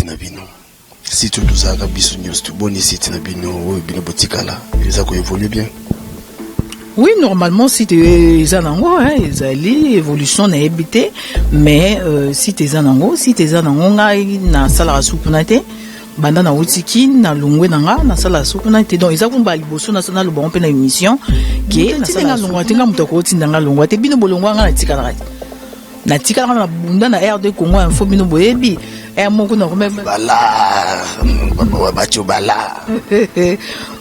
site na bino? Site oyo tozalaka biso nyonso to boni site na bino oyo bino botikala eza ko évoluer bien? Oui, normalement site eza nango, hein, ezali évolution nayebi te, mais site eza nango, site eza nango. Ngai nasalaka suku na te banda nauti Kin, nalongwe na nga, nasalaka suku na te. Donc eza kumba liboso naloba ngo mpe na émission ke natinda longwa te. Nga moto akotinda nga longwa te. Bino bolongwa, nga natikalaka te, natikalaka na bunda na RD Congo Info. Bino boyebi r moko na bala bato bala.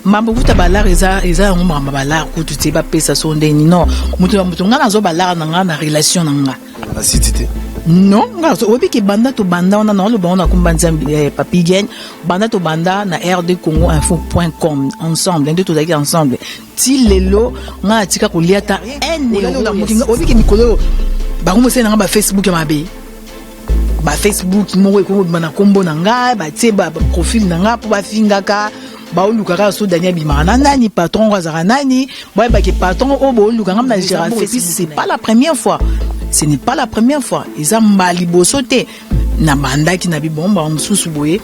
Mambo kuta balar eza yango makambo balar kutu te. Bapesa so ndeni non, moto na moto, nga nazwa balar na nga na relation na nga. Na site te. Non, nga oyebi ke banda tobanda wana, na oloba ngo na komba Nzambe, Papi Gen, banda tobanda na RD Congo Info point com ensemble, nde tozalaki ensemble ti lelo. Nga atika kolia ta oyebi ke mikolo oyo bango mosali na nga bafacebook ya mabe, bafacebook moko ekoki kobima na nkombo na ngai, batie baprofil na ngai mpo bafingaka. Baoluka kaka so Daniel abimaka na nani, patron oyo azalaka nani, boyebaki patron oyo booluka. Ngai na géra Facebook, c'est pas la première fois, ce n'est pas la première fois, eza mbala liboso te. Nabandaki na bibomba mosusu boye,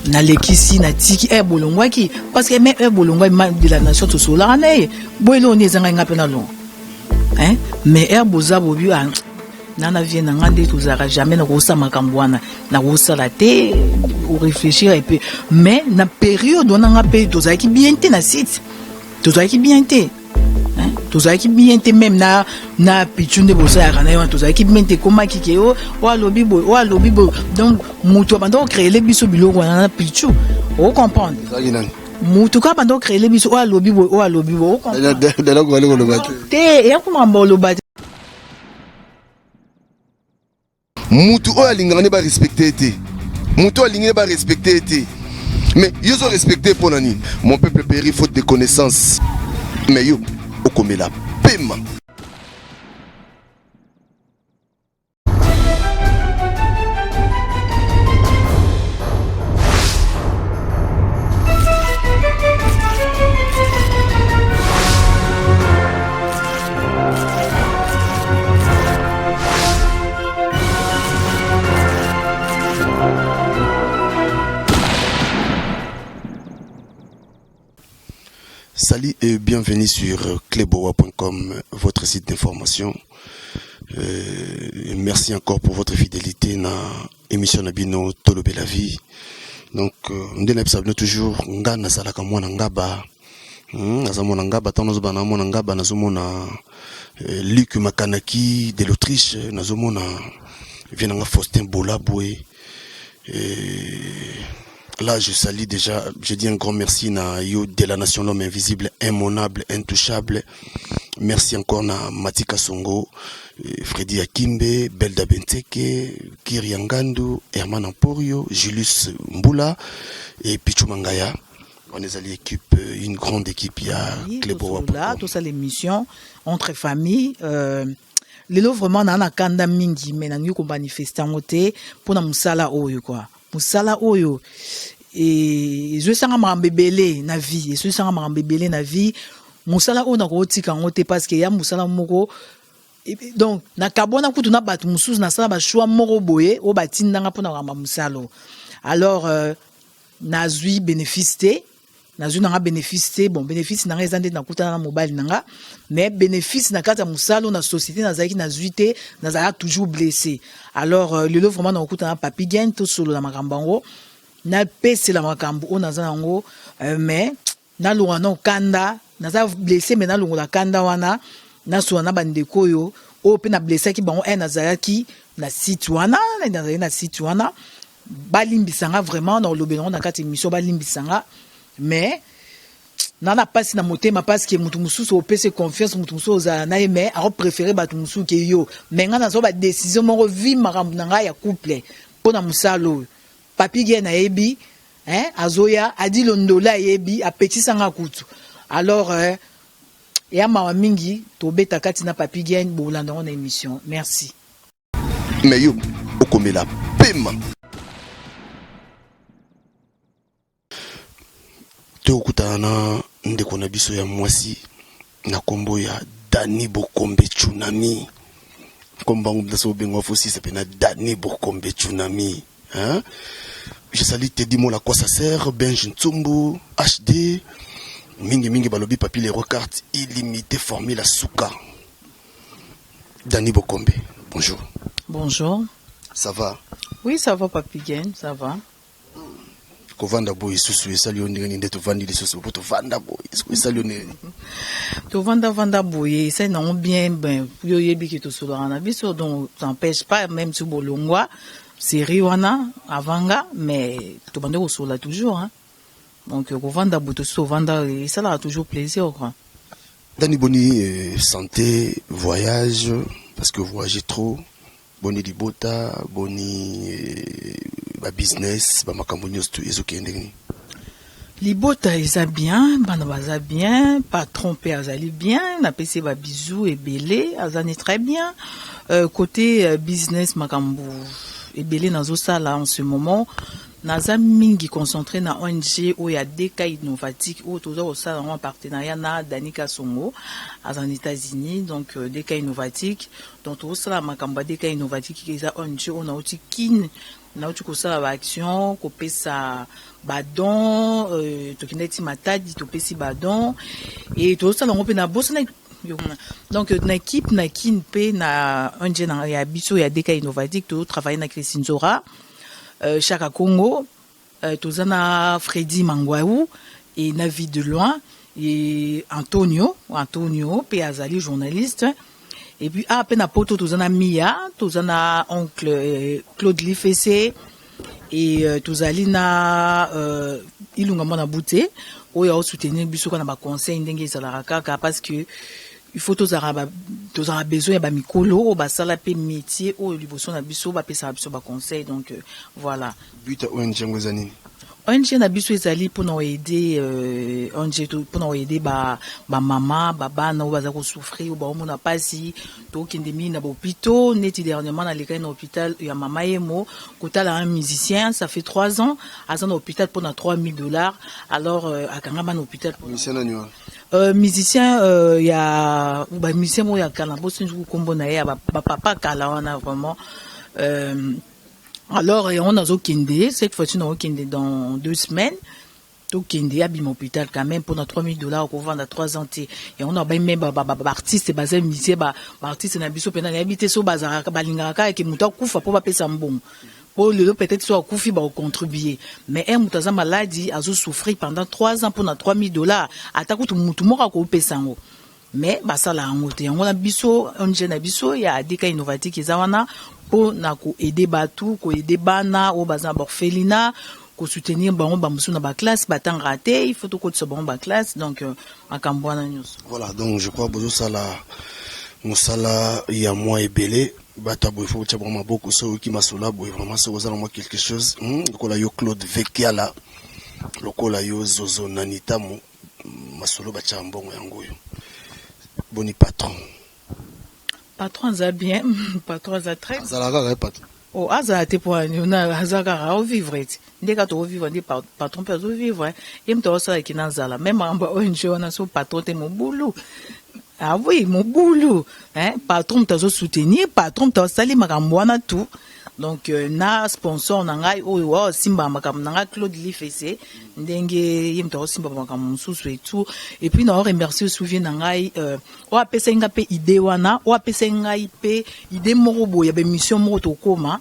nalekisi, natiki e bolongwaki parce que mais e bolongwa de la nation, tosololaka na ye boye. Eloko nde ezangai nga mpe nalongwa, hein? Mais ere boza bobi na vie na nga nde tozalaka, jamais nakosala makambo wana, nakosala te. Oréfléchir epe, mais na période wana nga mpe tozalaki bien te na site, tozalaki bien te, hein? Tozalaki bien te, même na pichu nde bosalaka na ye wana, tozalaki bien te. Ekomaki ke o alobi boye, o alobi boye. Donc moto abanda kocréer biso biloko wana na pichu, ocomprendre? Ezalaki nani? Motu kaka banda kocréer biso, oyo alobi boye, oyo alobi boye, ocomprendre? Dalako bali koloba te. Te, eya makambo oloba te. Mutu oyo alingaka nde barespecte ye te, mutu oyo alingi nde barespecte ye te, mais yo ozo respecte mpo na nini? Mon peuple périt faute de connaissance, mais yo okomela pema. Salut et bienvenue sur cleboa.com, votre site d'information. Merci encore pour votre fidélité na émission na bino Tolobela Vie. Donc nde nayebisa bino toujours, nga nazalaka mwana ngaba, naza mwana ngaba. Ntango nazobana mwana ngaba, nazomona Luc Makanaki de l'Autriche, nazomona vie nanga Faustin Bolabwe. Là, je salue déjà, je dis un grand merci na yo de la nation, l'homme invisible, immonable, intouchable. Merci encore na Matika Songo, Freddy Akimbe, Belda Benteke, Kiri Ngandu, Herman Emporio, Julius Mbula et Pichu Mangaya. On est allé équipe, une grande équipe, il y a Cléboa. Là, tout ça, l'émission entre familles. Lelo vraiment na kanda mingi, mais na ko manifester yango te mpona mosala oyo quoi. Mosala oyo ezwisanga makambo ebele na vie, ezwisanga makambo ebele na vie. Mosala oyo nakotika yango te parce que ya mosala moko. Donc nakabwana kutu na bato mosusu, nasala bachoix moko boye oyo batindanga mpona kokamba mosala oyo. Alors nazwi bénéfice te, nazwi nanga bénéfice te. Bon, bénéfice nanga eza nde nakutana na mobali na nga, mais bénéfice na kati ya mosala oyo na société nazalaki, nazwi te, nazalaka toujours blessé. Alors lelo vraiment nakokutana na Papi Gen, tosolola makambo yango, napesela makambo oyo naza nango, mais nalonga na kanda. Naza blessé, mais nalongola kanda wana, nasola na bandeko oyo mpe nablessaki bango. Nazalaki na site wana, nazalaki na site wana, balimbisanga vraiment. Na kolobela yango na kati émission, balimbisanga, mais na mpasi na motema parce que moto mosusu opesi confiance, moto mosusu ozala na ye, mais akopréféré bato mosusu ke yo. Mais ngai nazwa badécision moko vi makambo na ngai ya couple mpo na mosala oyo. Papi Ge nayebi, hein, azoya adi londola, ayebi apetisanga kutu. Alors ya mawa mingi, tobeta kati na Papi Gen, bolanda yango na émission. Merci. Mais yo okomela pema. Tokutana na ndeko na biso ya mwasi na nkombo ya Dani Bokombe Tsunami. Nkombo yango mpenza, so obengwa fosisa mpena Dani Bokombe Tsunami, hein? Je salue Teddy Mola quoi ça sert, Benj Ntsumbu, HD, mingi mingi balobi papi les carte illimité formule Suka. Dani Bokombe, bonjour. Bonjour. Ça va? Oui, ça va, Papi Gen, ça va. Kovanda boye susu esali yo ndenge nini? Nde tovandi lisusu po tovanda boye esali yo ndenge nini? Tovandavanda boye esali nango bien. Ben, yo oyebi ke tosolaka na biso, donc ça empêche pas, même si bolongwa série wana avant nga, mais tobandi kosola toujours, hein. Donc kovanda boye, tosi tovanda, esalaka toujours plaisir, quoi. Dani, boni santé, voyage, parce que voyager trop, boni libota, boni babusiness, bamakambo nyonso tu ezokende ndenge nini? Libota eza bien, bana baza bien, patron mpe azali bien, napesi ye babisous ebele, azani très bien. Côté business, makambo ebele nazosala en ce moment, naza mingi concentré na ONG oyo ya DK Innovatique, oyo toza kosala yango en partenariat na Dani Kasongo, aza na États-Unis. Donc DK Innovatique, donc tozosala makambo ya DK Innovatique. Eza ONG oyo nauti Kine, nauti kosala baaction, kopesa badon. Tokende ti Matadi, topesi badon e tozosala yango mpe na bosana. Donc na équipe na Kine mpe na ONG na ya biso ya DK Innovatique, tozotravaille na Christine Zora, Chaka Congo, toza na Freddy Mangwaou et na Vie de Loin et Antonio, Antonio mpe azali journaliste. Et puis ah, mpe na Poto toza na Mia, toza na oncle Claude Lifese et tozali na Ilunga mwana bute oyo aosoutenir biso kaka na baconseil ndenge ezalaka kaka, parce que il faut tozalaka besoin ya bamikolo oyo basala mpe métier oyo liboso na biso, bapesaka biso baconseil. Donc voilà. But ya ONG yango eza nini? ONG na biso ezali mpona koaider ONG mpona koaider bamama, babana oyo baza kosouffrir, oyo baomona mpasi. Tokende mingi na bahôpitaux, neti dernièrement nalekaki na hôpital ya Mama Yemo kotala un musicien, ça fait 3 ans aza na hôpital mpona 3000 dollars. Alors akangama na hôpital. Musicien nani wana? Musicien ya bamusicien moko ya kala, bosinzi nkombo na ye, ya bapapa kala wana vraiment. Alors yango nazokende cette fois-ci, nazokende dans 2 semaines, tokende abima hôpital quand même. Mpona 3000 dollars okovanda 3 ans te. Yango na bai me baartiste baza musicien, baartiste na biso mpena nayebi te so bazalaka, balingaka kaka ke moto akufa mpo bapesa mbongo, mpo lelo peut-être so akufi bakocontribue. Mais un moto aza maladi, azosouffrir pendant 3 ans mpona 3000 dollars, ata kutu motu moko akopesa yango, mais basala yango te. Yango na biso ONG na biso ya DK Innovatique eza wana mpo na koaider bato, koaider bana oyo baza na baorphelinat, kosoutenir bango, bamosusu na baclasse batangaka te, il faut tokotisa bango baclasse. Donc makambo wana nyonso. Voilà, donc je crois bozosala mosala ya mwa ebele. Bato ya boye fo botya bango maboko. So oyoki masolo boye, vraiment soki oza na mwa quelque chose, lokola yo Claude Vekiala, lokola yo Zozo Nanitamu, masolo batya mbongo yango oyo. Boni patron? Patron aza bien, patron aza très Azala kaka ye patron? Oh, azala te mpo aza kaka aovivre ti nde kaka tokovivre, nde patron mpe azovivre, ye moto aosalaki na nzala. Même makambo ya ONG wana, so patron te, mobulu. Ah oui, mobulu, hein? Patron moto azosoutenir, patron moto asali makambo wana tout. Donc na sponsor na ngai oyo aosimba makambo na ngai, Claude Lifese, ndenge ye moto aosimba makambo mosusu et tout. Et puis na oremercie osouvier na ngai oyo apesaki ngai mpe idée wana, oyo apesaki ngai mpe idée moko boye ya baémission moko tokóma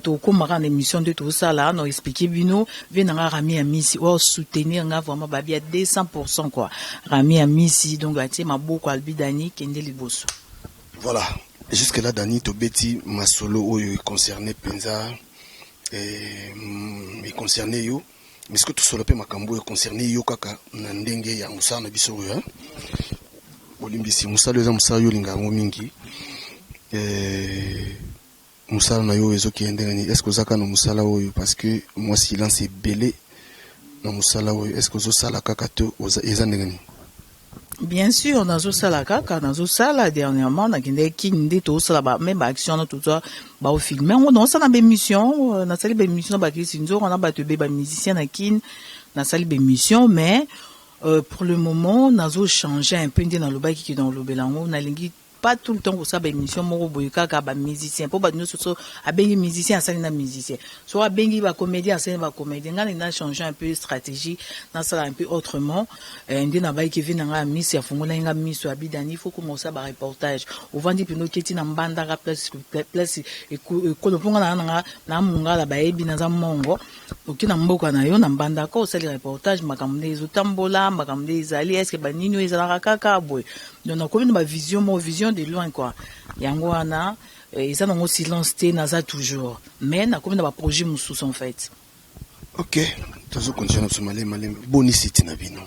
tokóma kaka na émission nde tozosala na expliquer bino. Vie na ngai Rami Amisi, oyo soutenir ngai vraiment babi ya 200, quoi. Rami Amisi, donc atie maboko, alobi: "Dani, kende liboso." Voilà, jusque là Dani, tobeti masolo oyo econcerne mpenza, econcerne yo, mais ce que tosolo mpe makambo oyo econcerne yo kaka na ndenge ya mosala na biso oyo, bolimbisi, mosala oyo eza mosala oyo olinga yango mingi. Mosala na yo ezokende ndenge nini? Est ce que oza kaka na mosala oyo? Parce que mwa silence ebele na mosala oyo, est ce que ozosala kaka to eza ndenge nini? Bien sûr, nazosala kaka, nazosala. Dernièrement nakendaki Kini, nde tozosala même baaction wana, tozwa baofilme yango, nazosala baémission, nasali baémission na bakisi nzoko na bato ebe, bamusicien na Kini, nasali baémission. Mais pour le moment nazochange un peu, nde nalobaki ke nalobela yango, nalingi. Pas tout le temps kosala baémission moko boye kaka bamusicien, mpo bato nyonso so abengi musicien, asali na musicien, so abengi bacomédien, asali na bacomédien. Ngai na change un peu stratégie, nasala un peu autrement. Nde nabayiki vi na ngai ya miso, afungolaki nga miso, abi: "Dani, faut koma osala bareportage." Ovandi mpena, oketi na Mbandaka, place ekolo, mpo nga na nanga na Mongala, bayebi naza mongo. Oki na mboka na yo na Mbandaka, osali reportage, makambo nde ezotambola, makambo nde ezali, est-ce banini oyo ezalaka kaka boye. Donc nakomi na bavision moko, vision de loin quoi. Yango wana eza nango silence te, naza toujours, mais nakomi na baprojet mosusu en fait. Ok, tozokontinue na biso malemi malemi. Boni site na bino,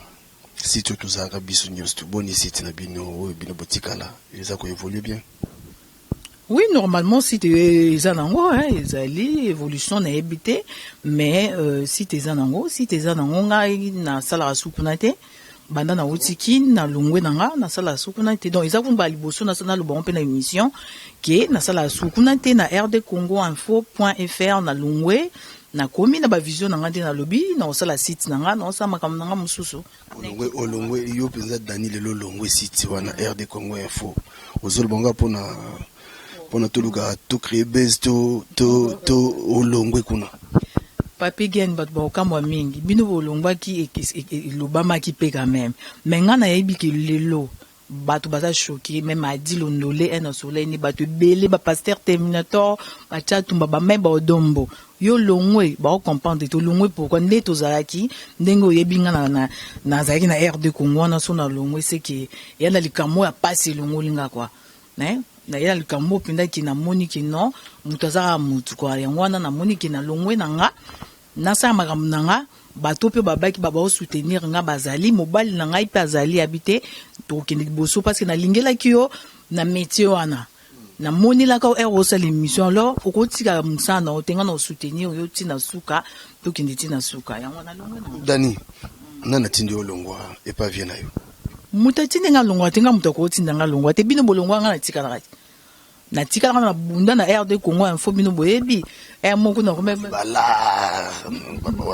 site oyo tozalaka biso nyonso to? Boni site na bino oyo bino botikala, eza koévolue bien? Oui, normalement site eza nango, hein, ezali évolution, nayebi te, mais site eza nango, site eza nango. Ngai nasalaka su kuna te. Banda nauti Kini, nalongwe na nga, nasalaka su kuna te. Donc eza kuna baliboso, nalobango mpe na émission ke nasalaka su kuna te na rdcongoinfo.fr. Nalongwe, nakomi na bavision na nga nde nalobi naosala site na nga, naosala makambo na nga mosusu. Olongwe, olongwe yo mpenza Dani, lelo olongwe site wana RD Congo Info. Ozoloba nga mpona toluka tocréer base to olongwe kuna? Papi Gen, bato bakokamwa mingi. Bino bolongwaki, elobamaki mpe quand même, mais nga nayebi ke lelo bato baza choqué. Même Adi Londole ena soleil ni bato ebele, bapaster Terminator, batya tumba, bamai baodombo yo longwe, baocomprendre te olongwe pourquoi. Nde tozalaki, ndenge oyebi nga nazalaki na RD Congo wana, so nalongwe seke eya na likambo ya pasi elongoli nga kua naye na likambo mpendaki. Namoni ke non, moto azaka motu kua. Yango wana namoni ke nalongwe na nga, nasala makambo na nga. Bato mpe babaki baosoutenir nga, bazali mobali na ngai mpe azali abi te, tokokende liboso, parce que nalingelaki yo na métier wana, namonelaka heure osala émission, alors okotikala mosala na yo te. Nga na osoutenir yo ntina suka, tokende ntina suka. Yango nalongwe na. Dani, nani atindi yo olongwa epa vie na yo? Moto atindi nga longwa te. Nga moto akotinda nga longwa te. Bino bolongwa, nga natikalaka te. Natikalaka na bunda na RD Congo Info. Bino boyebi r moko na bala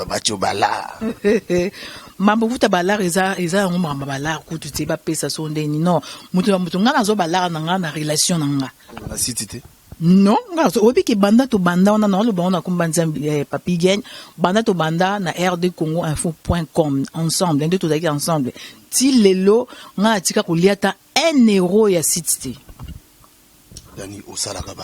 batio bala. Mambo kuta balar eza yango makambo balar kutu te. Bapesa so ndeni non, moto na moto, nga nazwa balar na nga na relation na nga. Na site te? Non, nga oyebi ke banda tobanda wana, na oloba ngo na komba Nzambe, Papi Gen, banda tobanda na rdcongoinfo.com ensemble, nde tozalaki ensemble ti lelo, nga natika kolia ata 1 euro ya site te. Dani, osalaka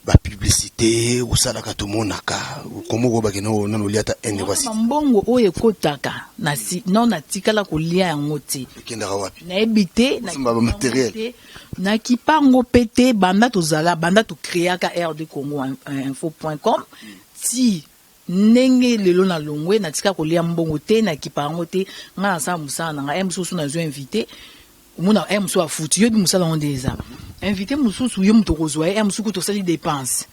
bapublicité, osalaka, tomonaka komo kobake nano olia ata 1 euro ya site. Mbongo oyo ekotaka na si non, natikala kolia yango te. Ekendaka wapi? Nayebi te. Osomba bamatériel? Nakipango mpe te. Banda tozala, banda tocréaka rdcongoinfo.com ti ndenge lelo na longwe, natika kolia mbongo te, nakipa yango te. Ngai nasala mosala na ngai. Mosusu nazwa invité, omona e mosusu afuti, yoyebi mosala yango nde eza. Invité mosusu, yo moto okozwa ye, mosusu kutu osali dépense,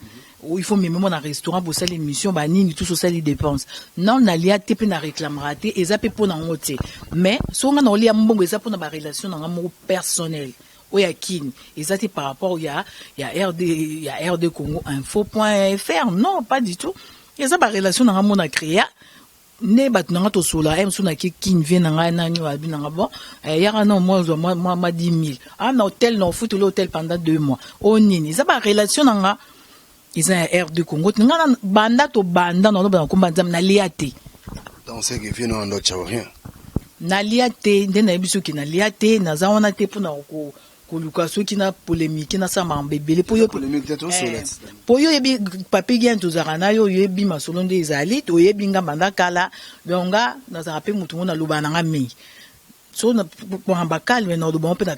il faut meme mo na restaurant, bosali émission, banini tous, osali dépense. Non, nalia te mpe na réclamera te, eza mpe mpo nango te. Mais so nga na olia mbongo, eza mpona barelation na nga moko personnel oyo ya Kini, eza te par rapport ya RD Congo info.fr, non, pas du tout. Eza barelation na nga mo na créa nde bato na nga tosola. Ye mosusu nake Kini, vie na ngai nani oyo abi na nga: "Bon, yaka na mwa ozwa mwa 10 000 ah, na hotel, na ofuteli hotel pendant 2 mois." Oyo nini, eza barelation na nga, eza ya RD Congo te. Nga banda tobanda, naloba na komba Nzambe, nalia te. Donc c'est que vie no ando tchao rien. Nalia te, nde nayebi soki nalia te. Naza wana te mpona koluka soki na polémique, nasala makambo ebele mpo yo Polémique te, tosola. Mpo yo oyebi Papi Gen, tozalaka na yo, oyebi masolo nde ezali, toyebi nga banda kala. Donc nga nazalaka mpe motu ngo nalobaka na nga mingi. So makambo calme, naloba ngo mpe na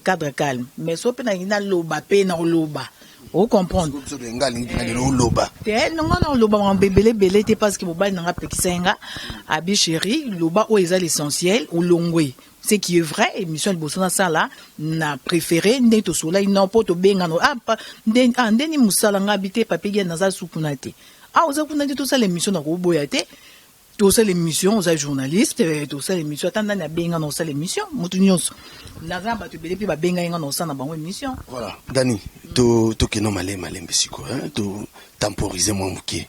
cadre calme, mais so mpe nalingi naloba mpe naoloba, ocomprendre. Biso nga alingi mpenza lelo oloba. Te, nga na oloba makambo ebele ebele te, parce que mobali na nga apekisa ye nga, abi: "Chéri, loba oyo eza l'essentiel, olongwe." Ce qui est vrai, émission liboso nasala, na préféré ndenge tosolaki, non, mpo tobengana ah, ah, ndeni mosala nga abi te: "Papi Gen, naza su kuna te." Ah, oza kuna te, tosala émission, na koboya te, tosala émission, oza journaliste, tosala émission. Ata ndani abenga na osala émission, motu nyonso, naza na bato ebele mpe babengai nga na osala na bango émission. Voilà, Dani, tokende malembe malembe sikoyo, to temporiser mwa moke.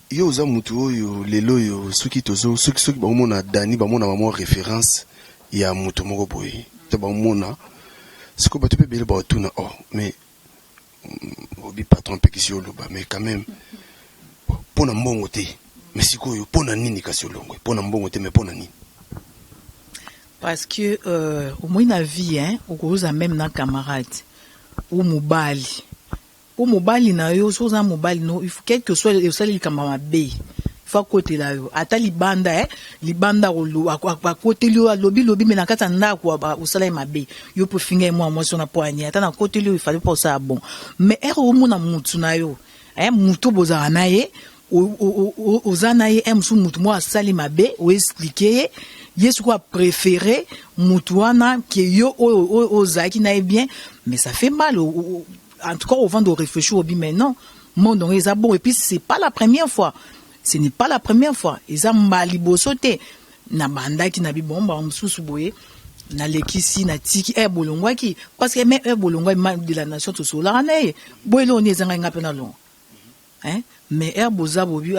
Yo oza motu oyo lelo oyo soki tozo soki bamona Dani, bamona bamwa référence ya moto moko boye. To bamona sikoyo bato mpe ebele baotuna: oh, mais obi patron apekisi oloba, mais quand même mpo na mbongo te. Mais sikoyo mpo na nini kasi olongwe? Mpo na mbongo te, mais mpo na nini? Parce que omoi na vie, hein, okozwa même na camarade ou mobali, po mobali na yo, so oza mobali no, il faut, quel que soit osali likambo mabe, faut akotela yo ata libanda, libanda akoteli yo, alobi lobi, me na kati ya ndako osala ye mabe, yo mpo finga ye mwana mwasi wana mpo ani ata nakoteli yo, ifale mpo osala bon. Mais ere omona mutu na yo, mutu bozalaka na ye, oza na ye, mosusu mutu moko asali mabe, oexpliquer ye, ye sikoyo apréféré mutu wana ke yo oyo ozalaki na ye bien, mais ça fait mal. En tout cas, ovanda, oréfléchir, obi mais non, monde yango eza bon. Et puis c'est pas la première fois, ce n'est pas la première fois, eza mbala liboso te. Nabandaki na bibomba mosusu boye, nalekisi, natiki e bolongwaki, parce que me e bolongwa de la nation, tosololaka na ye boye, eloko nini ezangai nga mpe nalongwa, hein? Mais ere boza bobi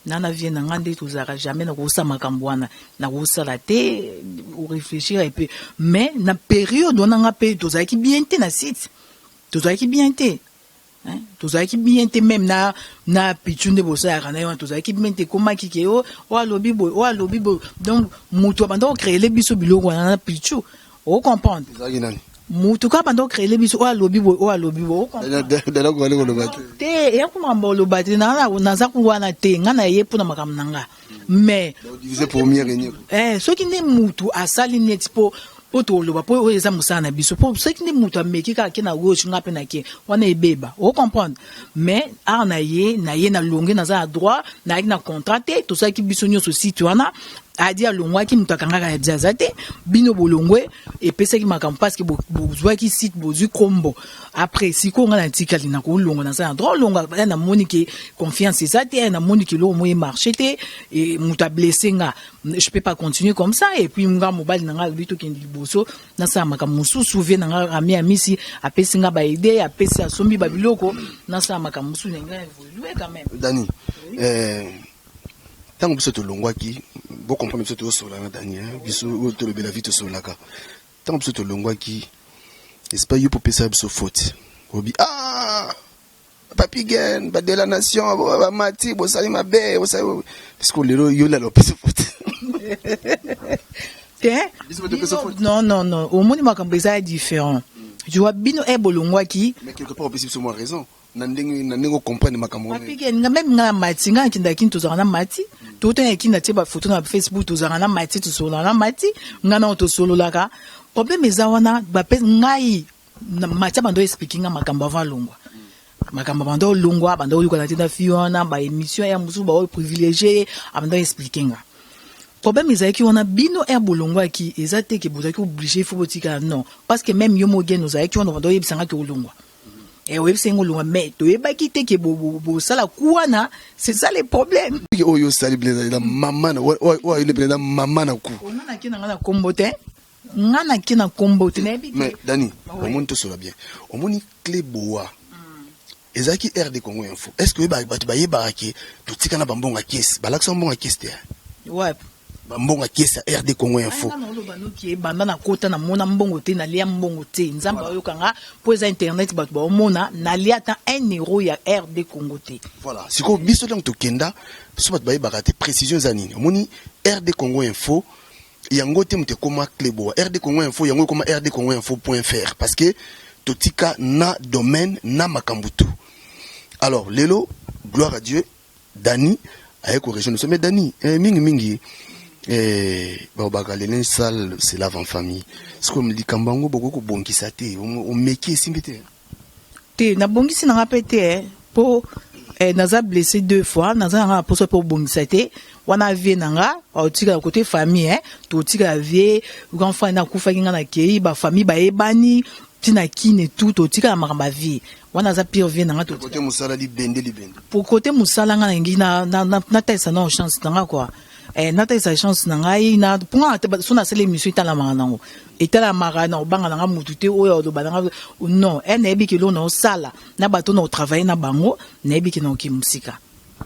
na vie na nga nde tozalaka, jamais nakosala makambo wana, nakosala te. Oréfléchir epe, mais na période wana nga mpe tozalaki bien te na site, tozalaki bien te, hein? Tozalaki bien te, même na pichu nde bosalaka na ye wana, tozalaki bien te. Ekomaki ke o alobi boye, o alobi boye, donc moto abanda kocréer biso biloko wana na pichu, ocomprendre? Ezalaki nani? Motu kaka banda kocréer biso, oyo alobi boye, oyo alobi boye. Dalakokali koloba te. Te, eya ku makambo oloba te, naza ku wana te, nga na ye mpona makambo na nga, mais diviser pour mieux régner. Soki nde mutu asali neti mpo toloba, mpo oyo eza mosala na biso, mpo soki nde mutu ameki kaka ke na gauche, nga mpe na ke wana, ebeba, ocomprendre? Mais art na ye, na ye nalonge, naza na droit, nayaki na contrat te, tosalaki biso nyonso site wana. Adi alongwaki, moto akangaka ya aza te, bino bolongwe, epesaki makambo parce que bozwaki site, bozwi kombo. Après sikoyo nga natikali na kolongwa, naza na droit olongwa. Namoni ke confiance eza te, namoni ke eloko moko emarché te, moto ablesse nga, je peux pas continuer comme ça. Et puis nga mobali na nga alobi tokende liboso, nasala makambo mosusu. Vie na nga ami amisi apesi nga baide, apesi, asombi babiloko, nasala makambo mosusu, na ngai évolue quand même. Dani, ntango biso tolongwaki, bocomprendre, biso tozosola na Dani, biso oyo tolobela vie, tosololaka. Ntango biso tolongwaki, espa yo mpo opesa biso faute, obi: ah, Papi Gen, bade la nation, bamati, bosali mabe, bosali. Parce que lelo yo lala opesi faute. Te, non, non, non, omoni makambo eza différent, tu vois? Bino e bolongwaki. Mais quelque part opesi biso mwa raison na ndenge ocomprendre makambo. Papi Gen, nga même nga na mati, nga nakendaki, tozalaka na mati, totangaki na tie bafoto na Facebook, tozalaka na mati, tosololaka na mati, nga nao tosololaka. Problème eza wana, bape ngai mati abanda oexpliquer nga makambo avant alongwa, makambo abanda olongwa, abanda oyokana te na fi wana, baémission ya mosusu baoyo privilégié, abanda oexpliquer nga. Problème ezalaki wana, bino ere bolongwaki, eza te ke bozalaki obligé, faut botikala, non, parce que même yo mogene ozalaki wana, obanda oyebisangaki olongwa, oyebisa yango olongwa, mais toyebaki te ke bosala ku wana, c'est ça le problème. Oyo osali mpenza mama na oyo ayini mpenza mama na ku. Nga nake na nga na kombo te, nga nake na kombo te, nayebi. Mais Dani, omoni, tosola bien, omoni Clé Boa ezalaki RD Congo Info, est ce que oyebaka bato bayebaka ke totika na bambongo ya kese, balakisa mbongo ya kese te? Ouais. Bambongo ya kese ya RD Congo Info. Nga naoloba noki ebanda nakota, namona mbongo te, nalia mbongo te. Nzambe ayokanga, mpo eza internet, bato baomona, nalia ata 1 euro ya RD Congo te. Voilà, sikoyo biso ntango tokenda so, bato bayebaka te précision eza nini. Omoni RD Congo Info yango te moto ekóma Cleboa RD Congo Info, yango ekóma RD Congo Info fr, parce que totika na domaine na makambo tu. Alors lelo, gloire à Dieu, Dani aye korejoindre biso. Mais Dani, mingimingi balobaka: le linge sale se lave en famille. Sikoyo likambo yango bokoki kobongisa te? Omeki, esimbi te? Te, nabongisi nanga mpe te, mpo naza blessé deux fois, naza nanga na poso mpe obongisa te. Wana vie na nga aotikala côté famille, totikala vie grand frère nakufaki, nga nakei, bafamille bayebani ntina kine tout, totikala makambo ya vie wana aza pire vie na nga. Côté mosala, libende libende. Po côté mosala, nga nalingi natalisa nao chance na nga quoi, natalisa chance na ngai na mpo so nasala émission etalamaka nango, etalamaka na kobanga na nga mutu te oyo aloba na nga non. Nayebi ke eloko na osala na bato na otravaille na bango, nayebi ke naoke mosika.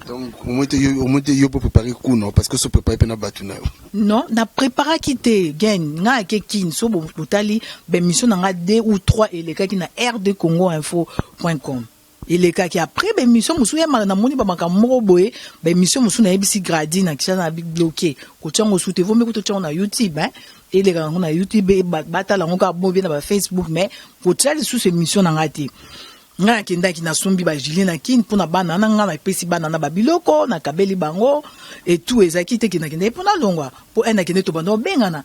Donc omoi te yo, omoi te yo mpo préparer kuna, parce que so préparer mpe na bato na yo. Non, na préparaki te gen. Nga ake Kine, so botali baémission na nga, deux ou trois elekaki na rdcongoinfo.com, elekaki. Après baémission mosusu yamaka, namoni bamakambo moko boye, baémission mosusu nayebisi gradi na Kinshasa na bloqué kotia yango su te. Vomi kuta otia yango na YouTube, hein, eleka yango na YouTube, batala yango kaka bon bien na baFacebook, mais kotia lisusu émission na nga te. Ngai nakendaki, nasombi bagilets na Kine mpona bana na ngai, napesi bana na babiloko, nakabeli bango etu. Ezalaki te ke nakendaki mpo nalongwa, mpo e nakende tobanda obengana.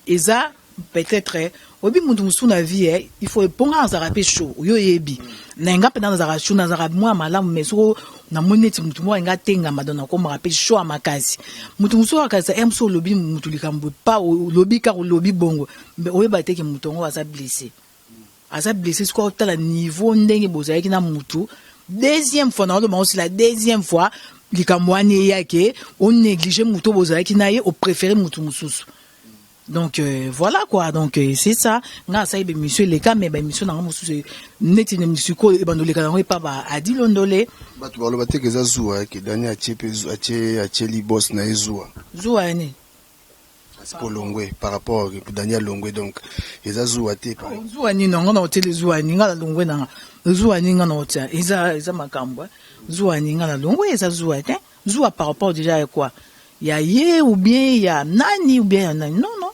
Eza peut-être oyebi mutu mosusu na vie, eh, il faut mpo ngai nazalaka mpe chaud. Oyo oyebi na nga mpenza, nazalaka chaud, nazalaka mwa malamu, mais soko namoni neti mutu moko alinga atengama, donc nakomaka mpe chaud ya makasi. Mutu mosusu akanisa e mosusu olobi mutu likambo pa, olobi kaka, olobi bongo, mais oyeba te ke mutu yango aza blessé, aza blessé. Sikoyo otala niveau ndenge bozalaki na mutu. Deuxième fois naoloba aussi, la deuxième fois likambo wana eyake, onéglige mutu oyo bozalaki na ye, opréféré mutu mosusu. Donc voilà quoi. Donc c'est ça. Nga asali baémission eleka, mais baémission nanga mosusu neti sikoyo ebanda oleka yango epa ba Adi Londole. Bato baloba te ke eza zuwa, ke Dani atie mpe atie, atieli boss na ye zuwa. Zuwa ya nini? Po longwe par rapport Dani alongwe, donc eza zuwa te? Zuwa nini yango na otele? Zuwa nini? Nga na longwe nanga, zuwa nini nga na otia? Eza makambo, zuwa nini nga na longwe? Eza zuwa te. Zuwa par rapport déjà ya quoi? Ya ye ou bien ya nani ou bien ya nani? Non, non,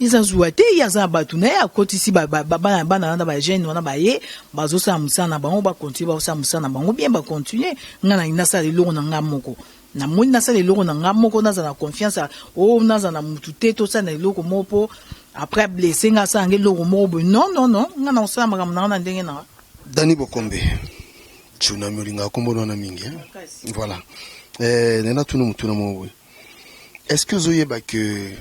eza zuwa te. Ye aza na bato na ye, akotisi bana wana, bajeune wana baye bazosala mosala na bango, bacontinue, bazosala mosala na bango bien, bacontinue. Nga nalingi nasala eloko na nga moko, namoni nasala eloko na nga moko, nazala na confiance o nazala na mutu te, tosala na eloko moko mpo après ablesse nga, asala nga eloko moko boye. Non, non, non, nga na kosala makambo na nga na ndenge na nga. Dani Bokombe Tsunami, olingaka nkombo wana mingi. Voilà, nena tuna motuna moko boye: est ce que ozoyeba ke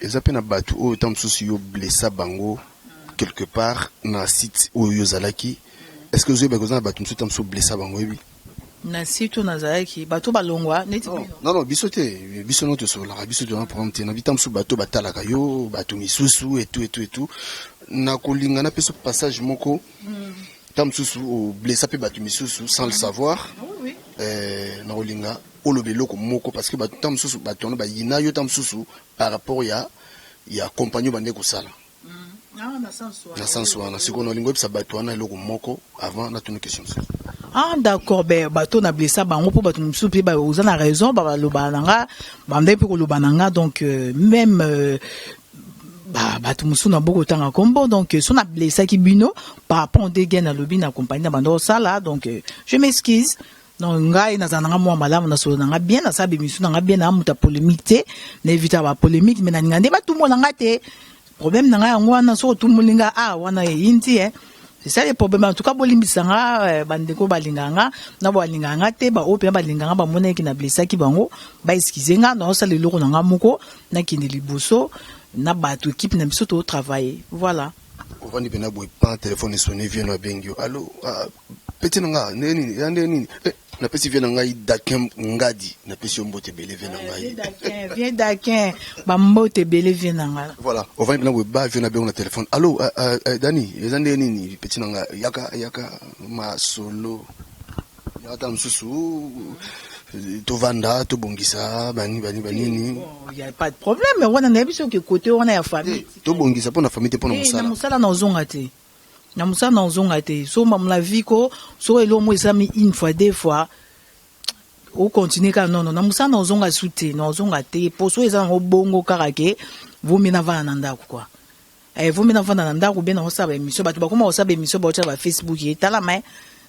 eza mpe na bato oyo ta mosusu yo blessa bango quelque part na site oyo yo ozalaki? Est ce que ozoyeba ke oza na bato mosusu ta mosusu blessa bango, oyebi? Na site oyo nazalaki, bato balongwa neti? Non, non, biso te, biso no tosololaka, biso tona problème te. Na bita mosusu bato batalaka yo, bato misusu etu etu etu. Na kolinga napesa passage moko, ta mosusu oblessa mpe bato misusu sans le savoir. Na kolinga oloba eloko moko, parce que bato ta mosusu, bato wana bayina yo ta mosusu par rapport ya compagnie bande kosala. Na sens wana, sikoyo nalingi oyebisa bato wana eloko moko avant natuna question mosusu. Ah d'accord. Be bato na blessa bango, mpo bato mosusu mpe oza na raison, balobaka na nga, bandai mpe koloba na nga. Donc même bato mosusu na bokotanga kombo. Donc so na blessaki bino par rapport ndenge nalobi na compagnie na bando osala, donc je m'excuse. Donc ngai nazala nanga mwa malamu, nasolo nanga bien, nasala bémission nanga bien, naa moto ya polémique te, na évita bapolémique, mais nalinga nde batumbola nga te. Problème na ngai yango wana. Soki otumboli nga, ah, wana eyindi e. C'est ça le problème. En tout cas, bolimbisa nga, bandeko balingaka nga na balingaka nga te, baoyo mpenza balingaka nga, bamonaki na blessaki bango, baexcuse nga. Naosala eloko na nga moko, nakende liboso na bato, équipe na biso, totravaille, voilà. Ovandi mpena boye, pan telefone esone, vieux no abengi yo: "Allo, petit na nga, ndenge nini ya ndenge nini?" Napesi vieux na ngai Dakin Ngadi, napesi yo mbote ebele, vieux na ngai. Vieux Dakin, bambote ebele, vieux na ngai. Voilà, ovandi mpena boye, ba vieux na bengo na telefone: "Allo, Dani, eza ndenge nini, petit na ngai? Yaka, yaka masolo, yaka ta mosusu tovanda, tobongisa bani bani banini." Y a pas de problème wana, nayebi soki côté wana ya famille. Tobongisa mpo na famille te, mpo na mosala. Na mosala nazonga te, na mosala nazonga te. So mamula vie ko, soki eloko moko esalami une fois, deux fois, ocontinue kaka. Nono, na mosala nazonga su te, nazonga te, po so eza nango bongo kaka ke vomi navanda na ndako kua, vomi navanda na ndako be naosala baémission. Bato bakoma kosala baémission, baotya baFacebook, etalama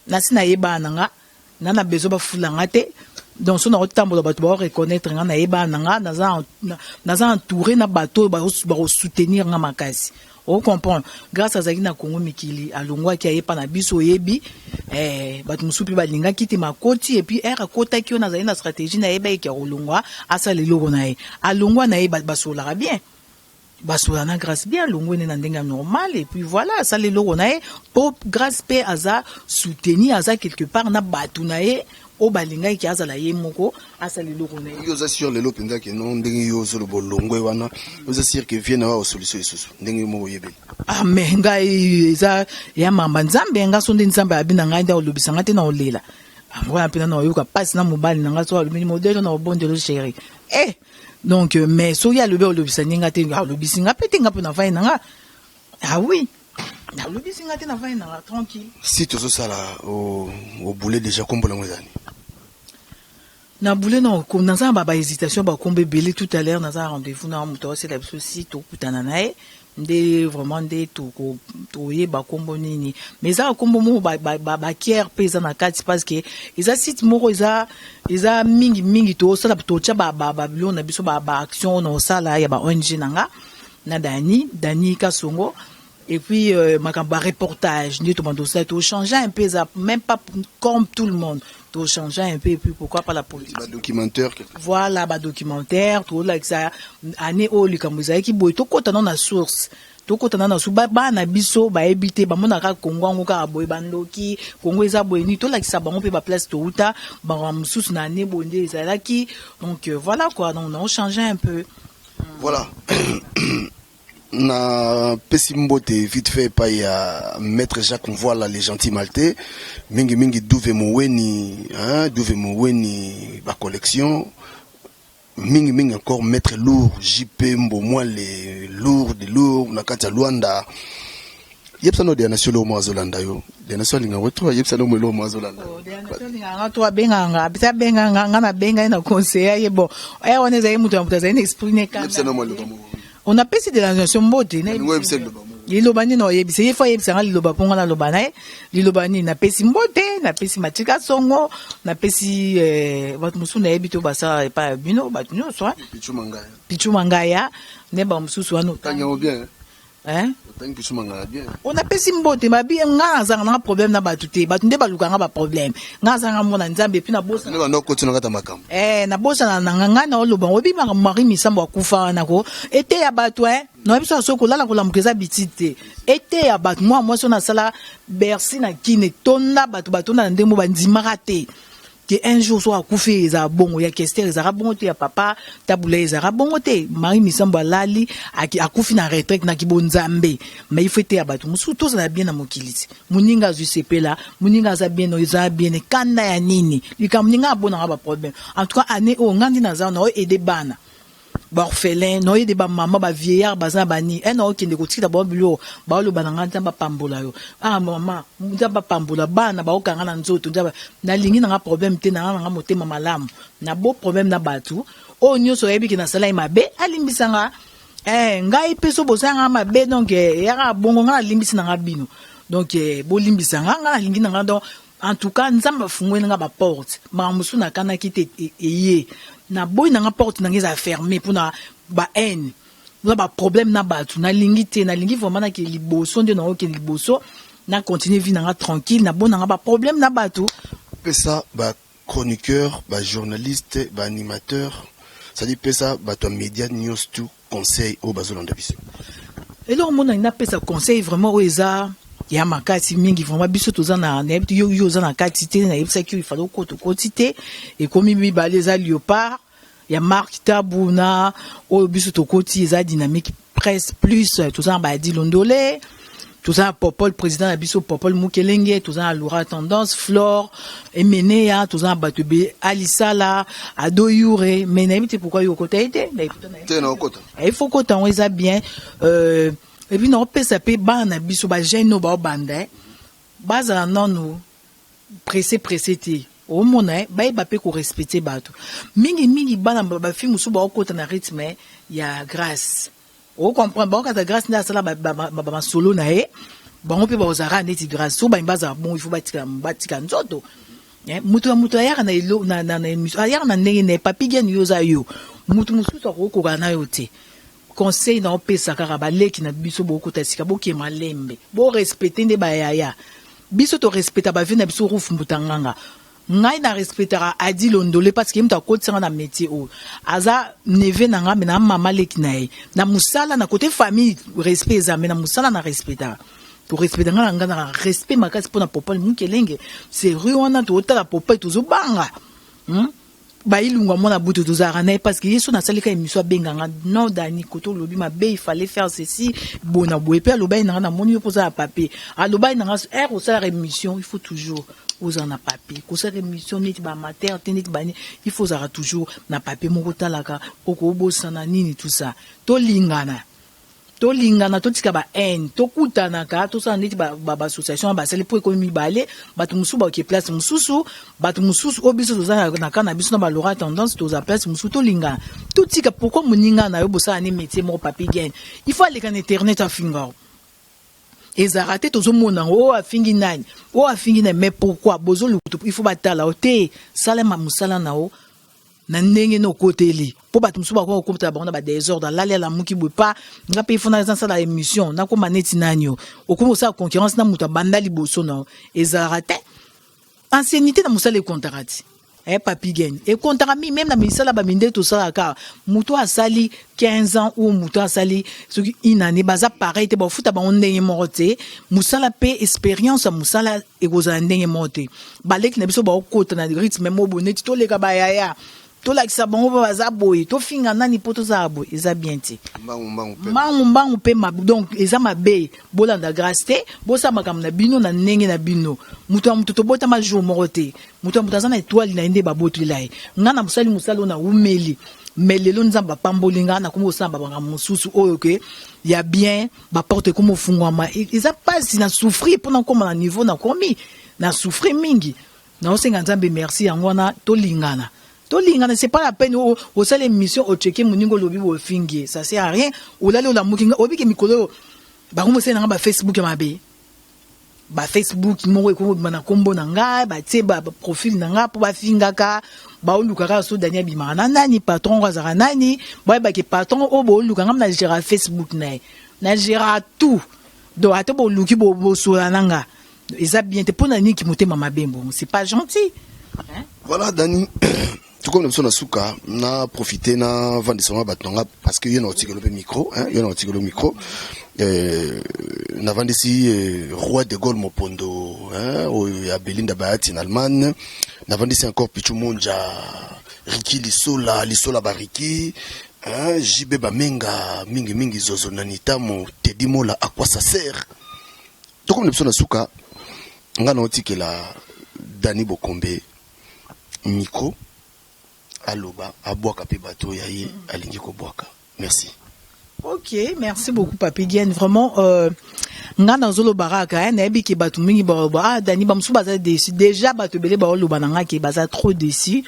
nasi nayebana na nga na besoin bafula nga te. Donc so nakotambola, bato baoreconnaître nga, nayebana na nga, naza entouré na bato oyo bakosoutenir nga makasi, ocomprendre. Grâce azalaki na Congo Mikili, alongwaki, ayepa na biso, oyebi, bato mosusu mpe balingaki te makoti. Et puis ere akotaki oyo, nazali na stratégie, nayebaki ya kolongwa, asala eloko na ye, alongwa na ye, basololaka bien, basola na Grâce bien, alongwe nde na ndenge ya normal. Et puis voilà, asala eloko na ye, mpo Grâce mpe aza soutenir, aza quelque part na bato na ye oyo balingaki azala ye moko, asala eloko na ye. Yo oza sûr lelo mpenza ke no ndenge yo ozoloba olongwe wana, oza sûr ke vieux na wa osolution lisusu ndenge yo moko oyebeli? Ah, mais ngai eza ya mamba Nzambe. Nga so nde Nzambe abi na ngai nde olobisa nga te na olela. Wana mpe nano oyoka mpasi na mobali na nga so alobi modèle na obondelo chéri. Eh, donc mais soki alobi, olobisa ndenge te, alobisi nga mpe te, nga mpe navai na nga. Ah oui, alobisi nga te, navai na nga tranquille. Si tozosala obule déjà, kombo nango ezali? Na bule na naza na bahésitation, bakombo ebele. Tout à l'heure naza na rendez-vous na moto aosala biso, si tokutana na ye nde vraiment nde toyeba kombo nini. Mais eza kombo moko bakiere mpe eza na kati, parce que eza site moko eza mingimingi tosala, totya babiloko na biso, baaction oyo na osala ya ba ONG na nga na Dani Kasongo. Et puis makambo ya reportage nde tobanda osala, tochange un peu, eza même pas comme tout le monde, tochange un peu. Et puis pourquoi pas la politique? Badocumentaire. Voilà, badocumentaire, tolakisa année oyo likambo ezalaki boye, tokɔta nano na source, tokɔta nano na source. Bana biso bayebi te, bamonaka Kongo yango kaka boye, bandoki, Kongo eza boye nini. Tolakisa bango mpe baplace touta, bango mosusu na année boye nde ezalaki. Donc voilà quoi, donc on change un peu. Voilà, napesi mbote vite fait epai ya maître Jacques Mvoila, les gentil maltais, mingimingi Duve Moweni, hein, Duve Moweni, bacollection mingimingi, encore maître lourd JP Mbomwale, lourd de lourd na kati ya Lwanda. Yebisa no Deanation eloko moko azolanda yo. Deanation alingaka to yebisa no eloko moko azolanda. Alingaka to abenganga, apesi abenganga nga, nabenga ye na conseiller ye. Bon, aya wana ezali moto ya moto azali na esprit ne. Yebisa no mwa liloba moko. On apesi de la nation mbote. Alingi oyebisa liloba moko. Liloba nini oyebisa ye? Fo ayebisanga liloba mpo nga naloba na ye liloba nini. Napesi mbote, napesi Matika Songo, napesi bato mosusu nayebi to basala epai ya bino, bato nyonso, hein. Pichu Mangaya. Pichu Mangaya nde bamosusu wana. Otangi yango bien. Hein? Otangi Pichu Mangaya bien. Onapesi mbote babi nga nazanga nanga problème na bato te, bato nde balukanga baproblème. Nga azanga mwana Nzambe et puis nabosana nde banda okoti na kati ya makambo. Eh, nabosana nanga ngai na oloba oyebi makambo Marie Misambo akufa wana ko eteya bato e nayebi so soki kolala kolamuka eza bitide te, eteya bato. Mwana mwasi oyo nasala Bercy na Kine, etonda bato, batonda na ndenge mo bandimaka te ke un jour so akufi ezala bongo. Ya Kester ezalaka bongo te, ya papa Tabula ezalaka bongo te. Marie Misambo alali, akufi na retraite na kibonzambe, mais il faut eteya bato mosusu. Tozala bien na mokili ti moninga azwi sepela, moninga aza bien, eza bien. Kanda ya nini? Likambo ninga abonanga baproblème. En tout cas année oyo nga ndi naza na oyo aide bana baorphelin, na oyede bamama, bavieillard baza na bani e na okende kotikela bango biloko. Baoloba na ngai: "Nzambe apambola yo." Ah mama, Nzambe apambola bana baokanga na nzoto. Nzambe, nalingi nanga problème te, nanga nanga motema malamu na bo problème na bato oyo nyonso. Oyebi ke nasala ye mabe, alimbisanga. Eh, ngai mpe so bosalanga mabe, donc eyaka bongo, ngai nalimbisi nanga bino. Donc bolimbisa nga, ngai nalingi nanga. Donc en tout cas Nzambe afungweli nga baporte, makambo mosusu nakanaki te eye. Naboyi nanga porte nanga ezala fermé mpona bahaine, mpona baproblème na bato. Nalingi te, nalingi vraiment nakende liboso nde naokende liboso, na continue vie nanga tranquille, naboyi nanga baproblème na bato. Pesa bachroniqueur, bajournaliste, baanimateur, c'est-à-dire pesa bato ya média nyonso tu conseil oyo bazolanda biso. Eloko monani napesa conseil vraiment oyo eza ya makasi mingi vraiment, biso toza na, nayebi te, yo oza na kati te. Nayebisaki yo ifale okota, okoti te. Ekomi mibale, eza Léopard ya Mark Tabu na oyo biso tokoti, eza Dynamique Presse Plus. Toza na Bayadi Londole, toza na Popol, président na biso Popol Mukelenge, toza na Laura Tendance, Flore Emeneya, toza na bato ebele, Alisala, Ado Yure. Mais nayebi te pourquoi yo okota ye te. Te, na okota. Il faut kota yango, eza bien. Et puis naopesa mpe bana na biso bajeune oyo baobanda, bazala nanu pressé pressé te. Omona, bayeba mpe korespecte bato mingimingi. Bana bafille mosusu baokota na rythme ya Grâce, ocomprendre, baokata Grâce nde asala bamasolo na ye, bango mpe bazalaka neti Grâce. So balingi bazala bon, il faut batika nzoto. Moto ya moto ayaka na émission, ayaka na ndenge na ye. Papi Gene, yo oza yo moto mosusu akokoka na yo te. Conseil na opesa kaka baleki na biso bokota sika, bokema lembe, borespecte nde bayaya biso, torespecta bavie na biso. Rufu Mbutanganga, ngai na respectaka Adi Londole parce que ye moto akotisanga na métier oyo, aza neveu na ngai, me na mama leki na ye na mosala. Na côté famille respect eza, me na mosala na respectaka, torespecta. Ngai na ngai na respect makasi mpona Popole Mukelenge. Sérieux wana totala Popole, tozobanga. Bailungwa mwana butu, tozalaka na ye parce que ye so nasalika émission, abenganga: "Non Dani, koto olobi mabe, il fallait faire ceci bona boye." Mpe alobai nanga: "Namoni yo mpo oza na papier." Alobai nanga: "Ere osalaka émission, il faut toujours ozala na papier. Kosala émission neti baamateur te, neti bani, il faut ozalaka toujours na papier moko." Otalaka okobosana nini, tout ça. Tolingana, tolingana, totika ba haine, tokutanaka, tosala neti baassociation basali mpo ekomi mibale. Bato mosusu baoke place mosusu, bato mosusu oyo biso toza na ka na biso na balora tendance, toza place mosusu. Tolingana, totika. Pourquoi moninga na yo bosala ne métier moko, papi gaine, il faut aleka na internet afinga? O ezalaka te. Tozomona yango, oyo afingi nani, oyo afingi nani, mais pourquoi bozoluka? Il faut batala o te. Salema mosala na o na ndenge na okoteli, mpo bato mosusu bakoka kokotela bango na badésordre. Alali, alamuki boye pa nga mpe ifo nasala émission, nakóma neti nani. O okomi kosala concurrence na moto abanda liboso na yo, ezalaka te. Anciennité na mosala ekontaka ti, papi gene, ekontaka mi même na misala bamindele tosalaka. Moto asali 15 ans ou moto asali soki une année, baza pareil te. Bafuta bango ndenge moko te. Mosala mpe, expérience ya mosala ekozala ndenge moko te. Baleki na biso baokota na rythme mo boye, neti toleka bayaya, tolakisa bango mpo baza boye, tofinga nani mpo tozala boye, eza bien te. Mbangu mbangu mpe. Mbangu mbangu mpe mabe. Donc eza mabe. Bolanda grâce te, bosala makambo na bino na ndenge na bino. Moto ya moto, tobotama jour moko te. Moto ya moto aza na étoile na ye nde babotela ye. Ngai na mosali, mosala oyo nawumeli, mais lelo Nzambe apamboli ngai, nakomi kosala bamakambo mosusu oyo ke ya bien, baporte ekomi ofungwama. Eza mpasi na souffrir mpona okóma na niveau nakomi, na souffrir mingi, naosenga Nzambe merci. Yango wana tolingana, tolingana. C'est pas la peine osala émission, ocheke moninga, olobi bofingi, ça sert à rien. Olali, olamuki, nga obiki mikolo oyo bango mosali nanga bafacebook ya mabe, bafacebook moko ekobima na nkombo na ngai, batie baprofil na ngai mpo bafingaka. Baoluka kaka so Dani abimaka na nani, patron ngo azalaka nani, bayebaki patron oyo booluka. Ngai na géra Facebook na ye, na géra tout. Donc ata boluki bosola na nga, eza bien te. Mpo na nini motema mabe mbongo? C'est pas gentil, hein? Voilà Dani, tokomi na biso na suka. Na profite na vandisa mwa bato na nga parce que yo na otikelo mpe micro, hein, yo na otikelo micro. Navandisi roi de Gaulle Mopondo, hein, oyo ya Belinda Bayati na Allemagne. Navandisi encore Pichu Monja, Riki Lisola, Lisola Bariki, hein, JB Bamenga mingimingi, Zozo na Nitamo, Tedi Mola Akwasa Ser. Tokomi na biso na suka. Nga na otikela Dani Bokombe micro, aloba, abwaka mpe bato ya ye alingi kobwaka. Merci. Ok, merci beaucoup Papi Gien. Vraiment, nga nazoloba kaka, nayebi ke bato mingi baloba: "Ah Dani." Bamosusu baza déçu déjà. Bato ebele baoloba na nga ke baza trop déçu: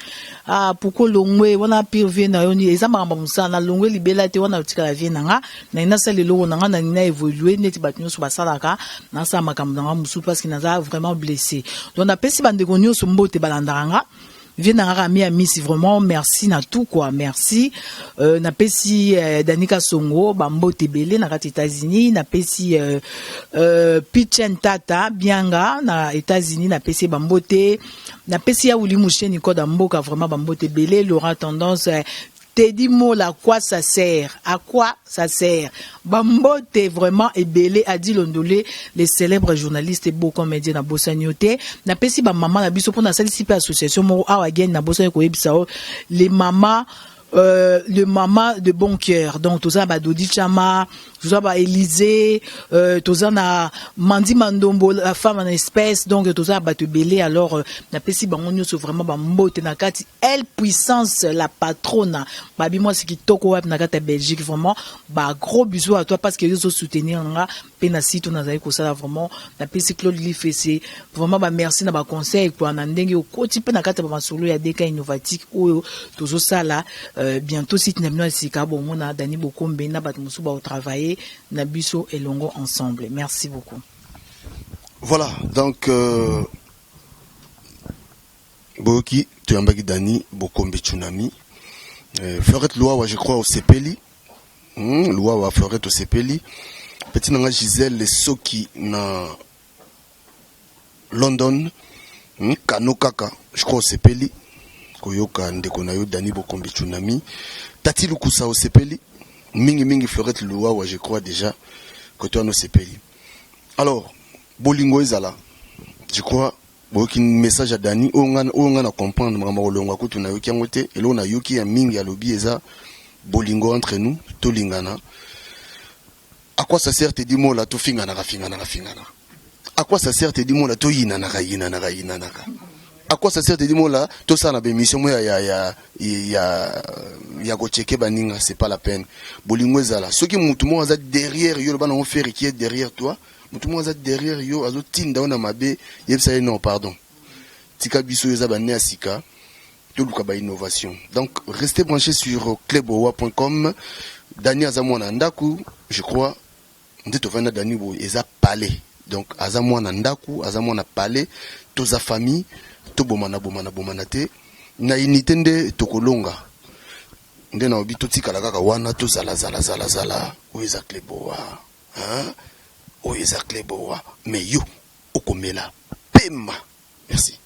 "Ah, pourquoi longwe wana pire vie na yo?" Eza makambo mosala. Na longwe libela te. Wana otikala vie na nga, nalingi nasala eloko na nga, nalingi na évolue neti bato nyonso basalaka, nasala makambo na nga mosusu parce que naza vraiment blessé. Donc napesi bandeko nyonso mbote balandaka nga, vie na nga mi amisi. Vraiment merci na tout quoi, merci. Napesi Danika Songo bambote ebele na kati États-Unis. Napesi Pichen Tata Bianga na États-Unis, napesi bambote. Napesi ya Wuli Musheni Koda mboka, vraiment bambote ebele. Laurent Tendance, Teddy Mola, à quoi ça sert? À quoi ça sert? Bambote vraiment ebele. Adi Londolé, les célèbres journalistes et beaux comédiens na bosani te. Napesi ba mama na biso pona salisi pe association moko awa gen na bosani koyebisa o les mamas, le mama de bon cœur. Donc toza ba Dodi Chama, toza ba Élysée, toza na Mandi Mandombo, la femme en espèce. Donc toza bato ebele. Alors napesi bango nyonso vraiment bambote na kati elle puissance, la patrona babi mwasi kitoko wapi na kati ya Belgique. Vraiment ba gros bisous à toi parce que yo soutenir nga mpe na site nazali kosala. Vraiment napesi Claude Lifese vraiment bamerci na baconseil quoi, na ndenge okoti mpe na kati ya bamasolo ya Deka Innovatique oyo tozosala. Bientôt site na bino ya sika, bomona Dani Bokombe na bato mosusu baotravaille na biso elongo ensemble. Merci beaucoup. Voilà, donc boyoki, toyambaki Dani Bokombe Tsunami. Florette Luawa, je crois osepeli. Luawa Florette, osepeli. Petit nanga Gisèle Soki na London, kano kaka, je crois osepeli koyoka ndeko na yo Dani Bokombe Tsunami. Tati Lukusa, osepeli mingimingi. Florette Luawa, je crois déjà kote wana osepeli. Alors bolingo ezala, je crois. Boyoki message ya Dani. Oyo nga na comprendre makambo ya kolongwa kutu nayoki yango te. Eloko nayoki ya mingi, alobi eza bolingo entre nous, tolingana. À quoi ça sert, Teddy Mola, tofinganaka, finganaka, finganaka? À quoi ça sert, Teddy Mola, toyinanaka, yinanaka, yinanaka? À quoi ça sert, Teddy Mola, tosala na bémission mo ya kocheke baninga? C'est pas la peine. Bolingo ezala. Soki mutu moko aza derrière yo, loba nango Ferre qui est derrière toi, mutu moko aza derrière yo, azotinda yo na mabe, yebisa ye: non, pardon, tika biso. Oyo eza bane ya sika, toluka bainnovation. Donc restez branchés sur cleboa.com. Dani aza mwana ndako, je crois. Nde tovandi na Dani boye, eza palais. Donc aza mwana ndako, aza mwana palais, toza famille. Tobomana, bomana, bomana te. Na unité nde tokolonga. Nde na obi totikala kaka wana, tozala zala zala zala. Oyo eza Cleboa, hein? Oyo eza Cleboa, mais yo okomela pema. Merci.